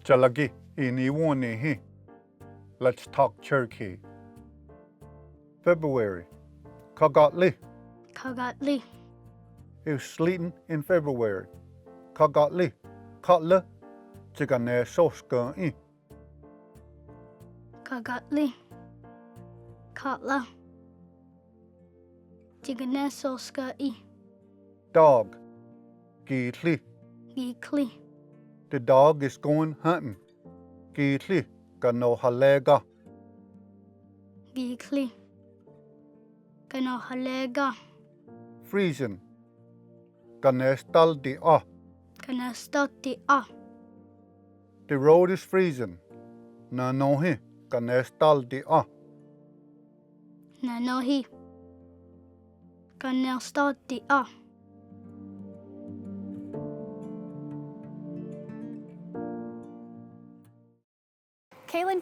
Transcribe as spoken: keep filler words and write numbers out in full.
Chalaki, iniwon ihi. Let's talk Cherokee. February. Kagatli. Kagatli. It's sleeting in February. Kagatli. Katla. Chikanensoska i. Kagatli. Katla. Chikanensoska i. Dog. Kidli. Kidli. The dog is going hunting. Kidli kanohalega. Kidli kanohalega. Freezing. Kanenstalti a. Kanenstalti a. The road is freezing. Nanohi kanenstalti a. Nanohi kanenstalti a. Kaylin